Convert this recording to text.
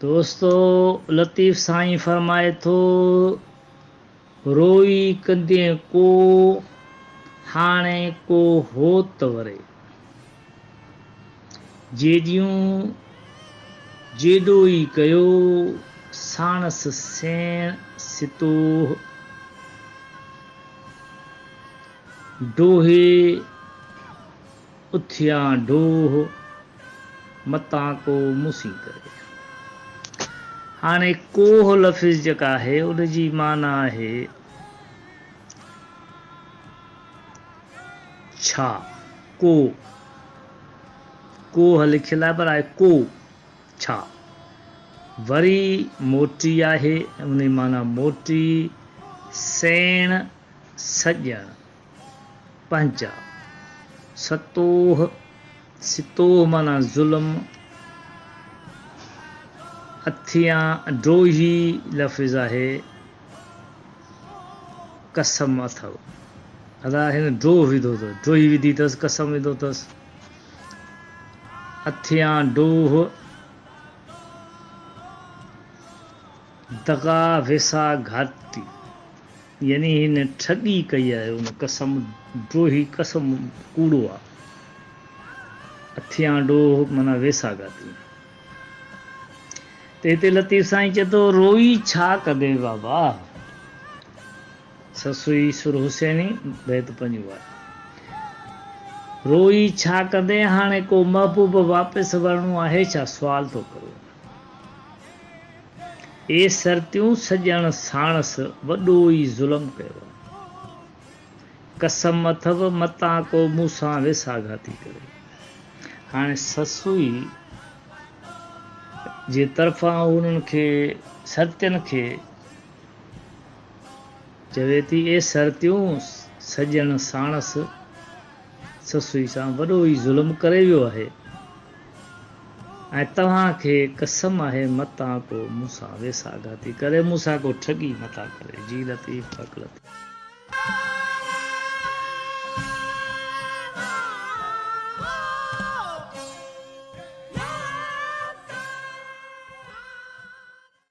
دوستو لطيف سائين فرمائي ٿو روئي ڪندين ڪو هاڻي ڪو هوت وري جيڏيون جيڏو ئي ڪيو ساڻس سيڻ ستوهه ڊوهي اٿيان ڊوهه، متان ڪو مون سين ڪري. هاڻي ڪوهه لفظ جيڪا آهي ان جي معنيٰ آهي ڇا؟ ڪو، ڪوهه لکيل آهي پر آهي ڪو، ڇا؟ وري موٽي آهي ان جي معنيٰ موٽي، سيڻ، سڄڻ. پنهنجا. ستوهه، ستوهه معنيٰ ظلم، اٿيان ڊوهي لفظ آهي قسم اٿو. ادا هن ڊوهه وڌو اٿس، ڊوهي وڌي اٿس، قسم وڌو اٿس. اٿيان ڊوهه، دغا ويساهه گهاتي. يعني هن ٺڳي ڪئي آهي ان قسم ڊوهي قسم ڪوڙو آ اٿيان ڊوهه معنيٰ ويساهه گهاتي. ته هتي لطيف سائين چئي ٿو روئي ڇا ڪندين بابا سسئي سر حسيني بيت پنجون آهي روئي ڇا ڪندين هاڻي ڪو محبوب واپس ورڻو آهي ڇا سوال ٿو ڪري. اي سرتيون سڄڻ ساڻس وڏو ئي ظلم ڪيو آ. قسم اٿو متان ڪو مون سان ويساهه گهاتي ڪري. هاڻي سسئي جي طرفان هو انهن کي سرتين کي چوي ٿي اي سرتيون سڄڻ ساڻس سسئي سان وڏو ئي ظلم ڪري ويو آهي. ۽ توهان کي قسم آهي متان ڪو مون سان ويساهه گهاتي ڪري، مون سان ڪو ٺڳي متان ڪري. جي لطيف حق لطيف.